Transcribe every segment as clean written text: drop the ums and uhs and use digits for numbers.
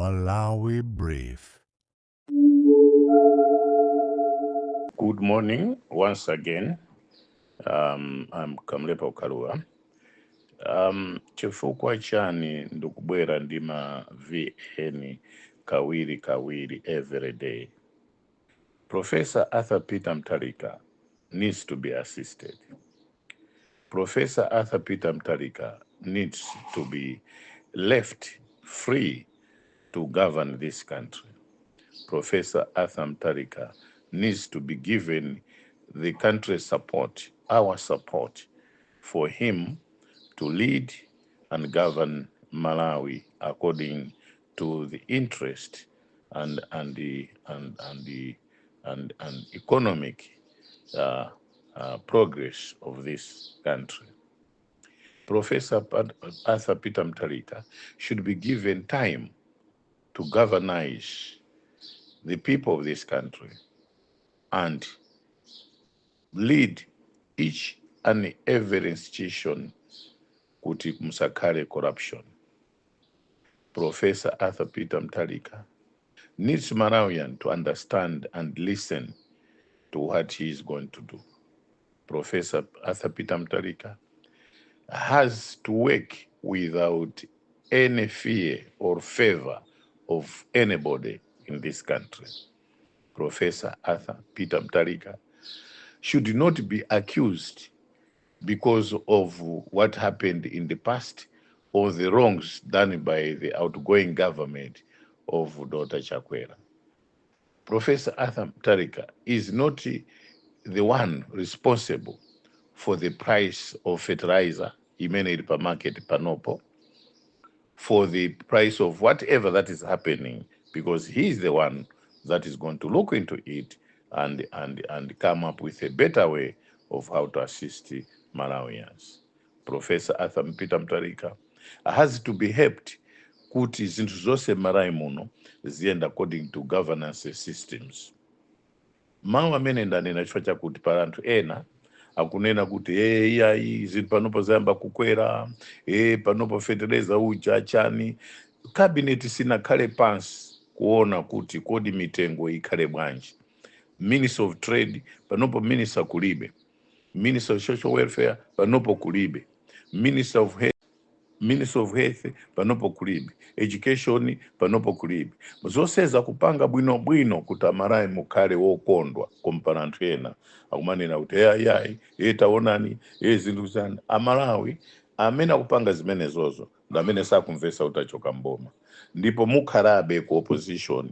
Malawi Brief. Good morning once again. I'm Kamlepo Kalua. Chifukwa chani ndikubwera ndi ma VN kawiri kawiri every day? Professor Arthur Peter Mutharika needs to be assisted. Professor Arthur Peter Mutharika needs to be left free to govern this country. Professor Arthur Mutharika needs to be given the country's support, our support, for him to lead and govern Malawi according to the interest and the and the and economic progress of this country. Professor Arthur Peter Mutharika should be given time to governize the people of this country and lead each and every institution kuti musakhale corruption. Professor Arthur Peter Mutharika needs Malawian to understand and listen to what he is going to do. Professor Arthur Peter Mutharika has to work without any fear or favor of anybody in this country. Professor Arthur Peter Mutharika should not be accused because of what happened in the past or the wrongs done by the outgoing government of Dr. Chakwera. Professor Arthur Mutharika is not the one responsible for the price of fertilizer imene ili pa market panopo, for the price of whatever that is happening, because he is the one that is going to look into it and come up with a better way of how to assist Malawians. Professor Arthur Peter Mutharika has to be helped kuti zinthu zonse m'Malawi muno ziyenda according to governance systems. Mawu amene ndanena chifukwa chakuti pali anthu ena akunena kuti, "Hey, iyayi, zinthu panopo zayamba kukwera, hey, panopo fetereza uja chani." Cabinet sinakhale pansi kuona kuti kodi mitengo ikhale bwanji. Minister of Trade panopo minister kulibe, Minister of Social Welfare panopo kulibe, Minister of Health panopo kulibe, Education panopo kulibe. Zonseza kupanga bwinobwino kuti Amalawi mukhale wokondwa, koma pano anthu ena akumanena kuti, "Eyayi, e, taonani, e, zinthu zani." Amalawi, amene akupanga zimenezozo ndi amene sakumvesa kuti achoka mboma ndipo mukhalabe ku opposition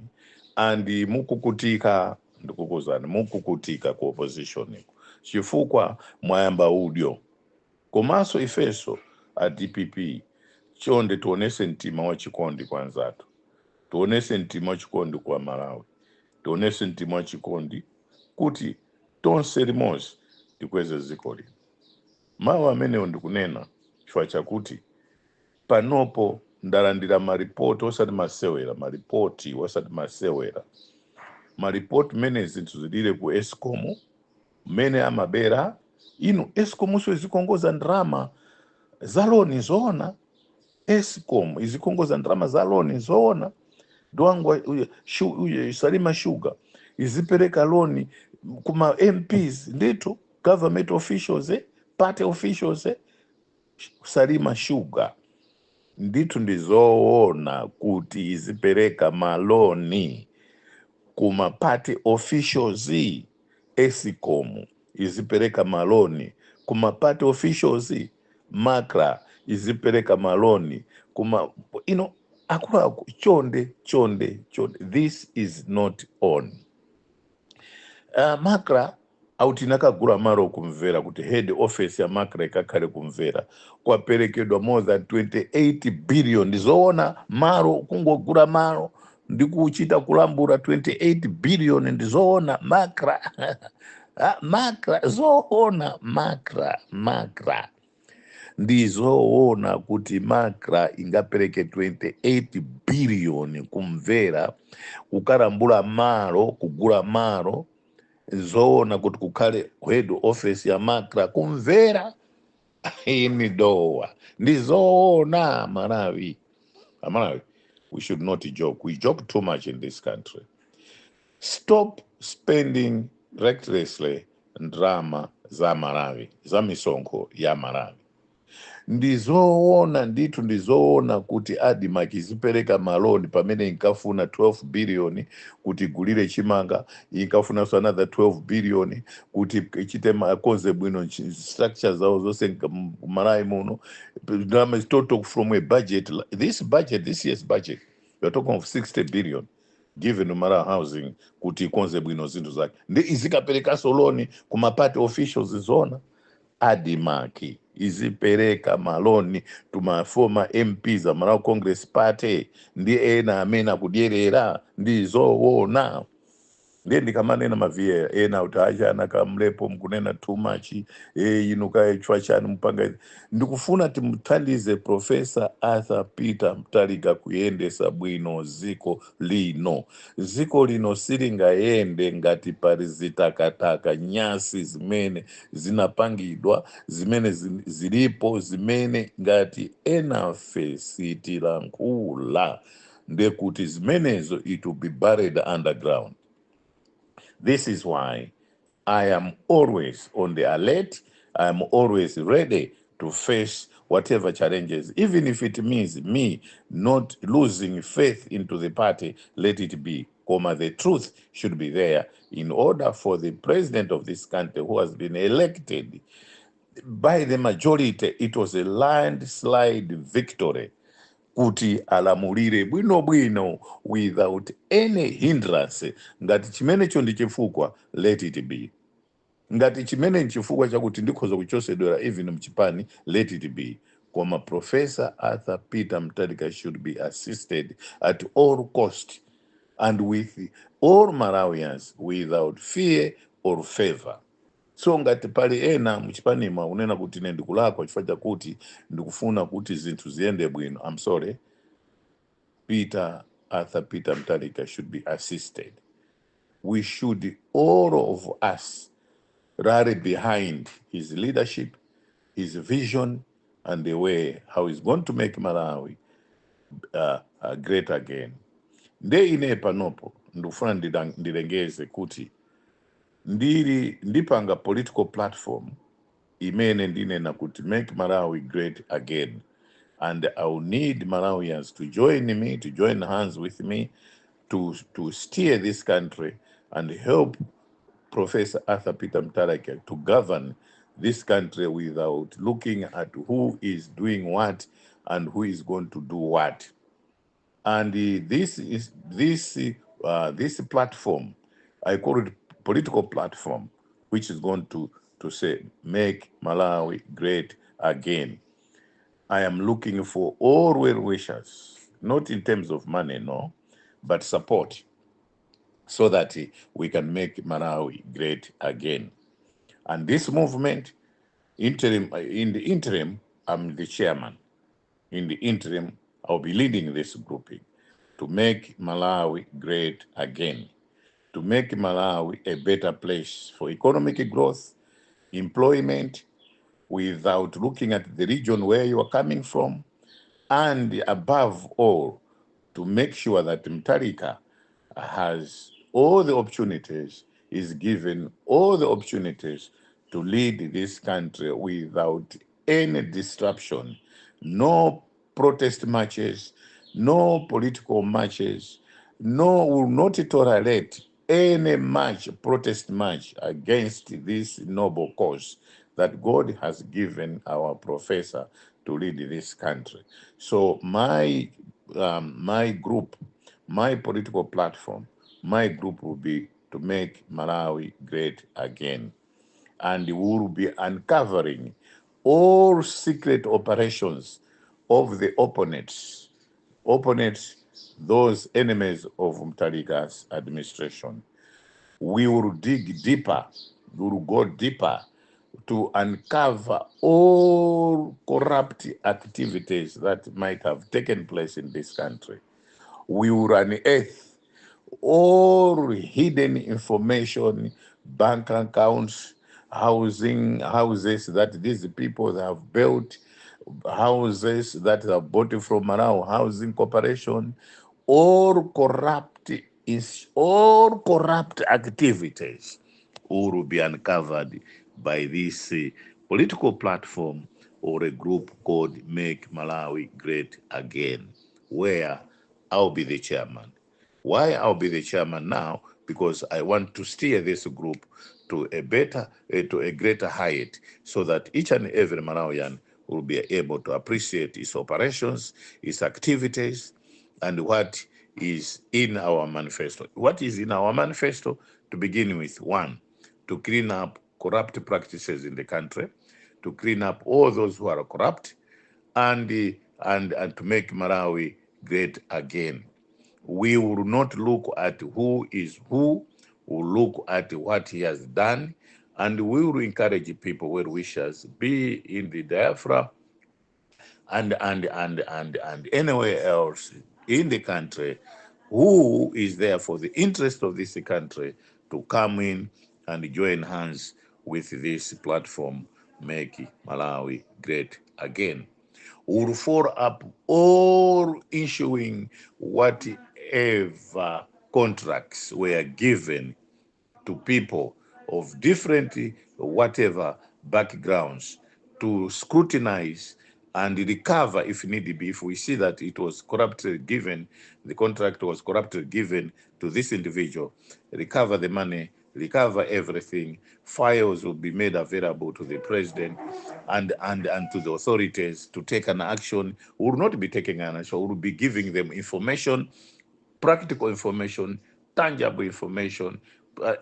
and mukukutika. Ndikukuzani, mukukutika ku opposition iko chifukwa mwayamba udyo. Komanso ifenso a DPP, chonde tionese mtima wachikondi kwa anzathu, tionese mtima wachikondi kwa Malawi, tionese mtima wachikondi kuti tonse limodzi tikweze dziko lino. Mawu amenewo ndikunena chifukwa chakuti panopo ndalandira maripoti osati masewera, maripoti osati masewera, maripoti mmene zinthu zilili ku ESCOM, mmene amabera. Inu, ESCOM so izikongoza ndalama za loan? Zoona? ESCOM izikongoza ndalama za loan? Zoona? Dwangwa uye, uye, Salima Sugar izipereka loan kuma MPs ndithu, government officials, party officials? Salima Sugar ndithu, ndizoona kuti izipereka maloni kuma party officials? ESCOM izipereka maloni kuma party officials? MACRA izipereka maloni kuma ino? Akuluakulu, chonde, chonde, chonde, this is not on. MACRA auti inakagula malo kumvera kuti head office ya MACRA ikakhale kumvera, kwaperekedwa more than 28 billion. Ndizoona? Malo, kungogula malo ndi kuchita kulambula 28 billion, ndizoona? MACRA? Ah, MACRA, zoona? MACRA, MACRA, ndizoona kuti MACRA ingapereke 28 billion kumvera kukalambula malo, kugula malo? Zoona kuti kukhale head office ya MACRA kumvera ini Dowa? Ndizoona? Malawi, Amalawi. We should not joke. We joke too much in this country. Stop spending recklessly ndalama za Malawi, za misonkho ya Malawi. Ndizoona ndithu, ndizoona kuti ADMARC izipereka maloni pamene inkafuna 12 billion kuti igulire chimanga, inkafunanso another 12 billion kuti ichite makonze bwino structure zawo zonse Malawi muno. Ndalama is total from a budget, this budget, this year's budget, we are talking of 60 billion given to Malawi Housing kuti ikonze bwino zinthu zake, ndi izikaperekanso loni kuma party officials. Zona ADMARC izipereka maloni to ma former MPs a Malawi Congress Party ndi ena amene akudyerera. Ndizoona. Ndiye ndikamanena maviya ena kuti achana kamlepo mkunena too much, inu kaechwa chani mupanga izi. Ndikufuna timuthandize Professor Arthur Peter Mutharika kuyendesa bwino ziko lino. Ziko lino silingayende ngati pali zitakataka, nyasi zimene zinapangidwa, zimene zilipo, zimene ngati enafe sitilankhula, ndekuti zimenezo it will be buried underground. This is why I am always on the alert. I am always ready to face whatever challenges, even if it means me not losing faith into the party, let it be. Koma, the truth should be there in order for the president of this country, who has been elected by the majority, it was a landslide victory, kuti alamulire bwinobwino without any hindrance. Ngati chimenecho ndi chifukwa, let it be. Ngati chimene nchifukwa chakuti ndikhoza kuchosedwera even mchipani, let it be. Koma Professor Arthur Peter Mutharika should be assisted at all cost and with all Malawians without fear or favor. So ngati pali ena muchipanima unena kuti ine ndikulakwa chifukwa chakuti ndikufuna kuti zinthu ziyende bwino, I'm sorry. Peter Arthur Peter Mutharika should be assisted. We should, all of us, rally behind his leadership, his vision, and the way how he's going to make Malawi great again. Nde ine panopo ndikufuna ndilengeze kuti ndili ndipanga political platform imene ndinena kuti "Make Malawi Great Again", and I will need Malawians to join me, to join hands with me to steer this country and help Professor Arthur Peter Mutharika to govern this country without looking at who is doing what and who is going to do what. And this is this platform, I call it political platform, which is going to say "Make Malawi Great Again". I am looking for all well wishers, not in terms of money, no, but support, so that we can make Malawi great again. And this movement, interim, in the interim, I'm the chairman. In the interim, I'll be leading this grouping to make Malawi great again, to make Malawi a better place for economic growth, employment, without looking at the region where you are coming from, and above all, to make sure that Mutharika has all the opportunities, is given all the opportunities to lead this country without any disruption, no protest marches, no political marches, no, will not tolerate any march, protest march against this noble cause that God has given our professor to lead this country. So my group, my political platform, my group will be to make Malawi great again. And we will be uncovering all secret operations of the opponents, those enemies of Mutharika's administration. We will dig deeper, we will go deeper to uncover all corrupt activities that might have taken place in this country. We will unearth all hidden information, bank accounts, housing houses that these people have built. Houses that are bought from Malawi Housing Corporation, all corrupt activities will be uncovered by this political platform or a group called Make Malawi Great Again, where I'll be the chairman. Why I'll be the chairman now? Because I want to steer this group to a greater height, so that each and every Malawian will be able to appreciate its operations, its activities, and what is in our manifesto. What is in our manifesto? To begin with, one, to clean up corrupt practices in the country, to clean up all those who are corrupt, and to make Malawi great again. We will not look at who is who, we'll look at what he has done, and we will encourage people, well wishers, be in the diaspora and anywhere else in the country who is there for the interest of this country to come in and join hands with this platform, Make Malawi Great Again. We'll follow up all issuing whatever contracts were given to people of different whatever backgrounds to scrutinize and recover if need be. If we see that it was corruptly given, the contract was corruptly given to this individual, recover the money, recover everything. Files will be made available to the president and to the authorities to take an action. We will not be taking an action, we will be giving them information, practical information, tangible information,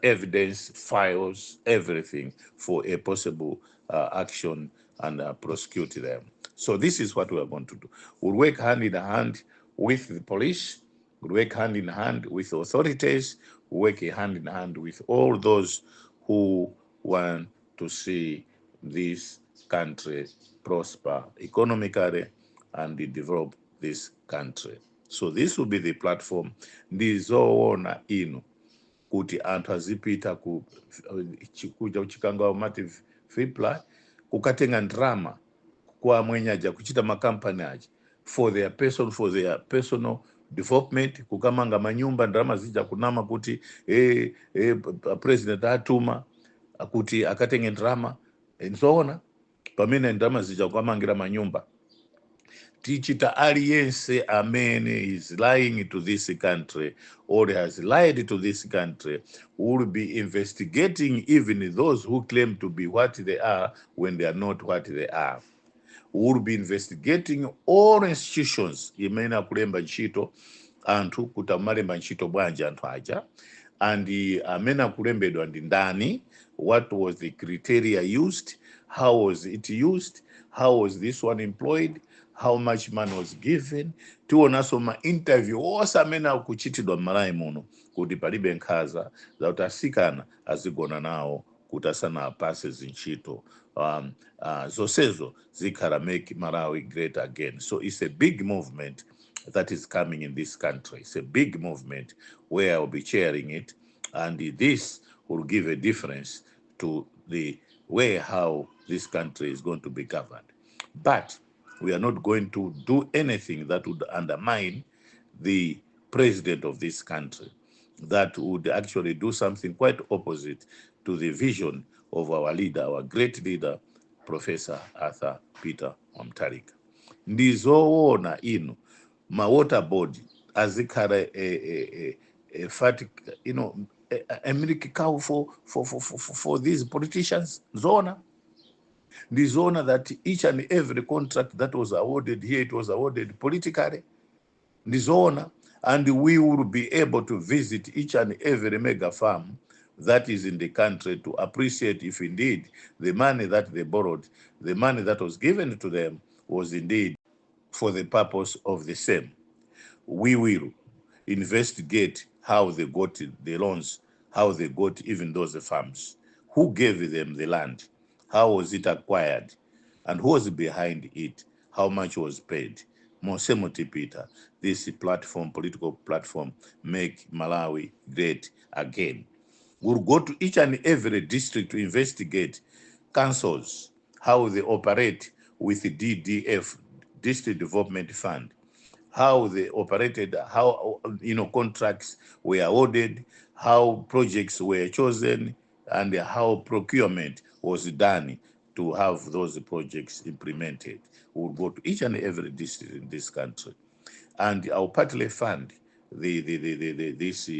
evidence, files, everything for a possible action and prosecute them. So this is what we are going to do. We'll work hand in hand with the police, we'll work hand in hand with authorities, we'll work hand in hand with all those who want to see this country prosper economically and develop this country. So this will be the platform. Ndizoona inu kuti anthu azipita ku kuja kuchikangawa mati fipla kukatenga ndrama kwa mwenyaja kuchita makampani aja for their personal development, kukamanga manyumba, ndrama zija kunama kuti president atuma kuti akatenge ndrama. Nzoona pamene ndrama zija kukamangira manyumba. Tichita aliyense amene is lying to this country or has lied to this country, will be investigating even those who claim to be what they are when they are not what they are. Will be investigating all institutions imene akulemba ntchito anthu kuti amalemba ntchito bwanji anthu aja and amene akulembedwa ndi ndani, what was the criteria used, how was it used, how was this one employed, how much money was given. Tionanso ma interview onse amene akuchitidwa m'Malawi muno kuti palibe nkhanza zakuti asikana azigona nawo kuti asanapase zintchito. Zonsezo zikhala Make Malawi Great Again. So it's a big movement that is coming in this country. It's a big movement where I'll be chairing it, and this will give a difference to the way how this country is going to be governed. But we are not going to do anything that would undermine the president of this country, that would actually do something quite opposite to the vision of our leader, our great leader, Professor Arthur Peter Mutharika. Ndizoona inu ma water board azikhala a fat, a milk cow for these politicians? Zoona? Ndizoona that each and every contract that was awarded here, it was awarded politically? Ndizoona? And we will be able to visit each and every mega farm that is in the country to appreciate if indeed the money that they borrowed, the money that was given to them, was indeed for the purpose of the same. We will investigate how they got the loans, how they got even those farms, who gave them the land, how was it acquired, and who was behind it, how much was paid. Mosemo tipita, this platform, political platform, Make Malawi Great Again. We'll go to each and every district to investigate councils, how they operate. with the DDF, District Development Fund, how they operated, how contracts were awarded, how projects were chosen, and how procurement was done to have those projects implemented. We'll go to each and every district in this country. And I'll partly fund this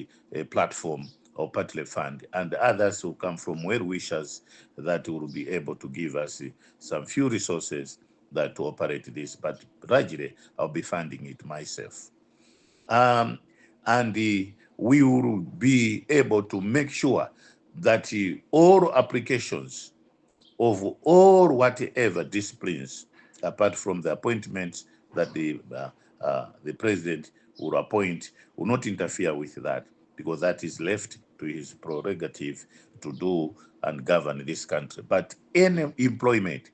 platform, or partly fund, and others will come from well-wishers that will be able to give us some few resources that to operate this. But largely, I'll be funding it myself. And we will be able to make sure that all applications of all whatever disciplines, apart from the appointments that the president will appoint, will not interfere with that, because that is left to his prerogative to do and govern this country. But any employment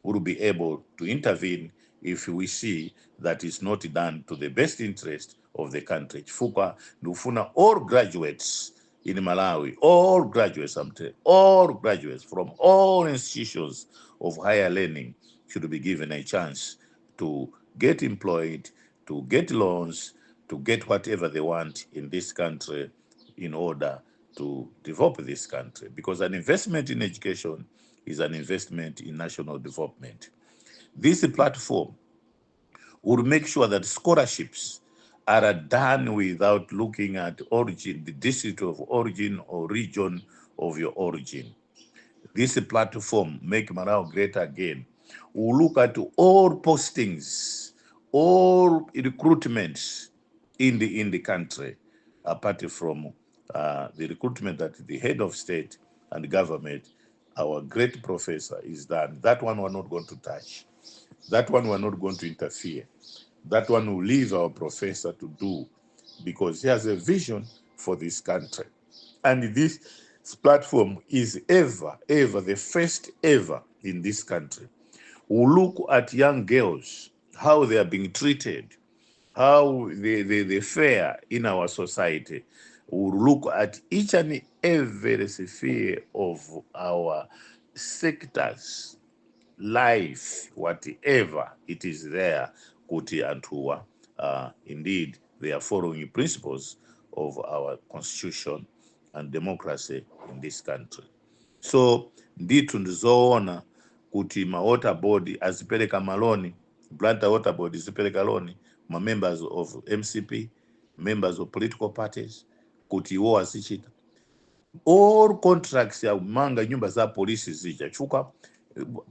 will be able to intervene if we see that it's not done to the best interest of the country. Chifukwa ndikufuna all graduates in Malawi, all graduates, I'm telling, all graduates from all institutions of higher learning should be given a chance to get employed, to get loans, to get whatever they want in this country in order to develop this country. Because an investment in education is an investment in national development. This platform will make sure that scholarships are done without looking at origin, the district of origin or region of your origin. This platform, Make Malawi Great Again, will look at all postings, all recruitments in the country, apart from the recruitment that the head of state and government, our great professor, is done. That one we're not going to touch. That one we're not going to interfere. That one will leave our professor to do because he has a vision for this country. And this platform is ever, ever the first ever in this country. We look at young girls, how they are being treated, how they fare in our society. We'll look at each and every sphere of our sectors, life, whatever it is there, kuti anthuwa, indeed, they are following principles of our constitution and democracy in this country. So ndithu ndizoona kuti ma water board azipereka maloni, Blantyre Water Board izipereka loni ma members of MCP, members of political parties, kuti iwo azichita all contracts ya kumanga nyumba za polisi zija, chifukwa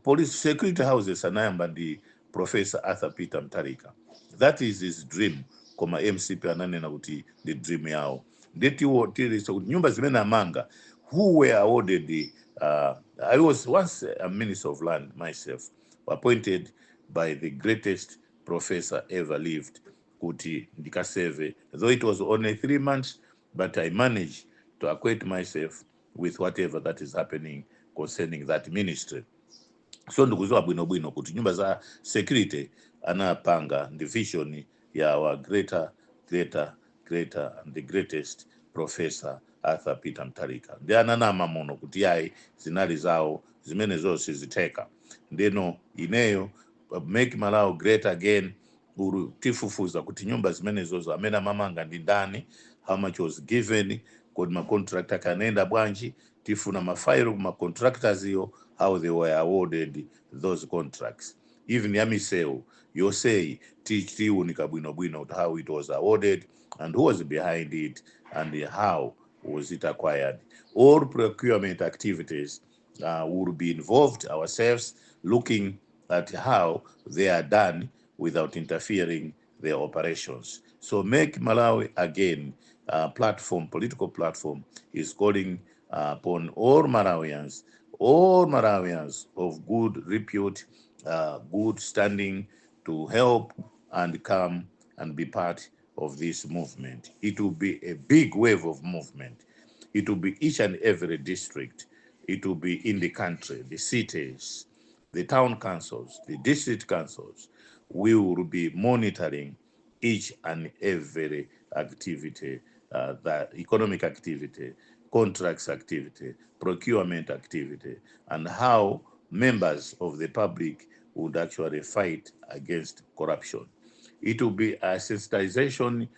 police security houses anayamba ndi Professor Arthur Peter Mutharika. That is his dream, koma MCP ananena kuti ndi dream yawo. Ndetiwo tilisa kuti nyumba zimene amanga, who were awarded the, I was once a minister of land myself, appointed by the greatest professor ever lived kuti ndikaseve, though it was only 3 months, but I managed to acquaint myself with whatever that is happening concerning that ministry. So ndikuziwa bwinobwino kuti nyumba za security anapanga ndi vision ya our greater, greater, greater and the greatest Professor Arthur Peter Mutharika. Ndi ananama muno kuti yayi, zinali zawo zimene zonse zitheka. Ndeno ineyo, Make Malawi Great Again uru tifufuza kuti nyumba zimenezozo amene amamanga ndi ndani, how much was given, kodi macontract akanenda bwanji. Tifuna mafailo kuma contractors iyo, how they were awarded those contracts. Even ya misewu yonseyi tiunika bwinobwino kuti how it was awarded and who was behind it and how was it acquired. All procurement activities will be involved ourselves, looking at how they are done without interfering their operations. So Make Malawi Again platform, political platform, is calling upon all Malawians of good repute, good standing, to help and come and be part of this movement. It will be a big wave of movement. It will be each and every district. It will be in the country, the cities, the town councils, the district councils. We will be monitoring each and every activity, that economic activity, contracts activity, procurement activity, and how members of the public will be paid and how would actually fight against corruption. It will be a sensitization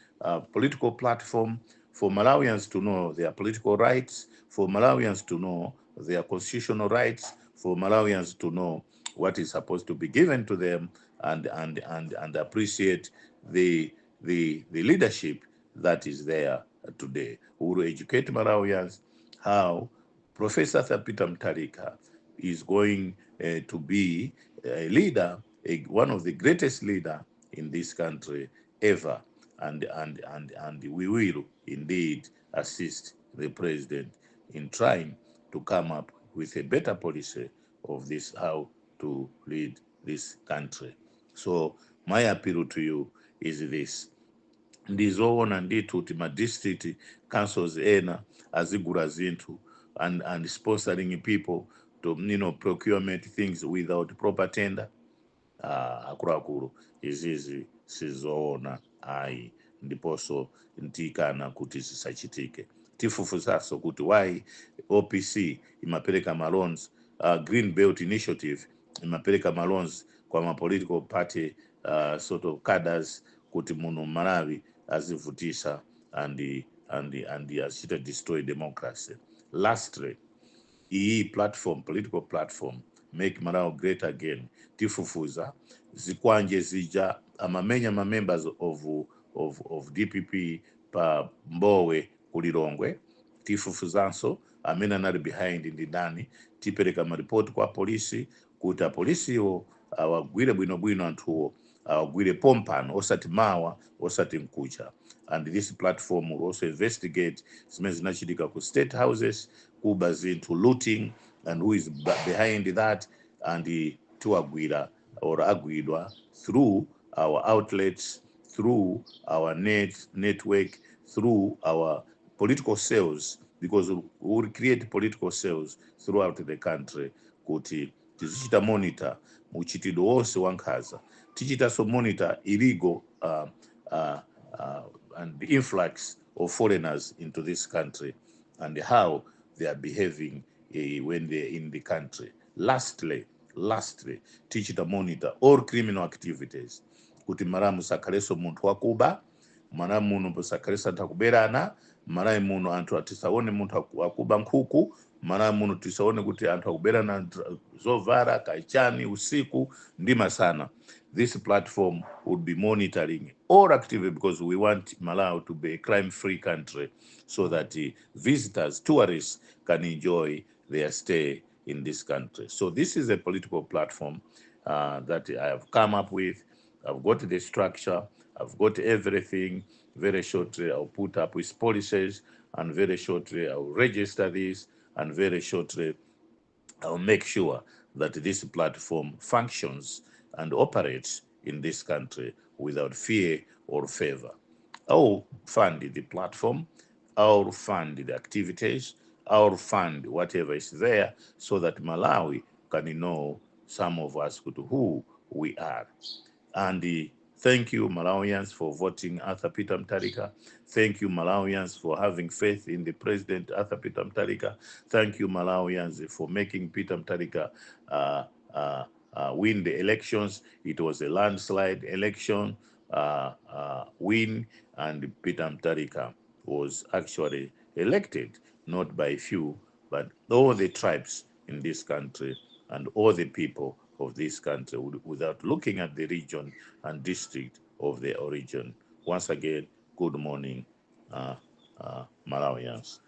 political platform for Malawians to know their political rights, for Malawians to know their constitutional rights, for Malawians to know what is supposed to be given to them and appreciate the leadership that is there today. We will educate Malawians how Professor Arthur Peter Mutharika is going to be a leader, one of the greatest leader in this country ever. And we will indeed assist the president in trying to come up with a better policy of this, how to lead this country. So my appeal to you is this: ndizoona ndithu kuti ma district councils ena azigula zinthu and sponsoring people to procurement things without proper tender. Akuluakulu, izizi sizoona ayi, ndiponso ntikana kuti zisachitike. Tifufuzanso kuti why OPC imapereka ma loans, Green Belt Initiative imapereka ma loans kwa ma political party sort of cadres, kuti muno Malawi azivutisa and azichita destroy democracy. Lastly, iyi platform, political platform Make Malawi Great Again, tifufuza zikwanje zija amamenya ma members of DPP pa Mbowe kulilongwe. Tifufuzanso amene anali behind ndi ndani. Tipereka maripoti kwa polisi kuti apolisiwo awagwire bwinobwino anthuwo, awagwire pompano, osati mawa, osati mkucha. And this platform will also investigate zimene zinachitika ku state houses, kuba zinthu, looting, and who is behind that, and tiwagwira or agwidwa through our outlets, through our network, through our political cells, because we will create political cells throughout the country kuti tizichita monitor muchitidwe wonse wa nkhanza. Tichitanso monitor illegal and the influx of foreigners into this country and how they are behaving when they're in the country. Lastly, tichita monitor all criminal activities kuti Malawi musakhalenso munthu wakuba, Malawi muno musakhalenso anthu akuberana, Malawi muno anthu tisaone munthu akuba nkhuku, Malawi muno tisaone kuti anthu akuberana zovala kachani usiku ndi masana. This platform would be monitoring all activity because we want Malawi to be a crime-free country so that visitors, tourists can enjoy their stay in this country. So this is a political platform that I have come up with. I've got the structure, I've got everything. Very shortly, I'll put up with policies, and very shortly, I'll register this, and very shortly, I'll make sure that this platform functions and operates in this country without fear or favor. I'll fund the platform, I'll fund the activities, I'll fund whatever is there so that Malawi can know some of us who we are. And thank you, Malawians, for voting Arthur Peter Mutharika. Thank you, Malawians, for having faith in the President Arthur Peter Mutharika. Thank you, Malawians, for making Peter Mutharika win the elections. It was a landslide election win, and Peter Mutharika was actually elected, not by few, but all the tribes in this country and all the people of this country, without looking at the region and district of their origin. Once again, good morning, Malawians.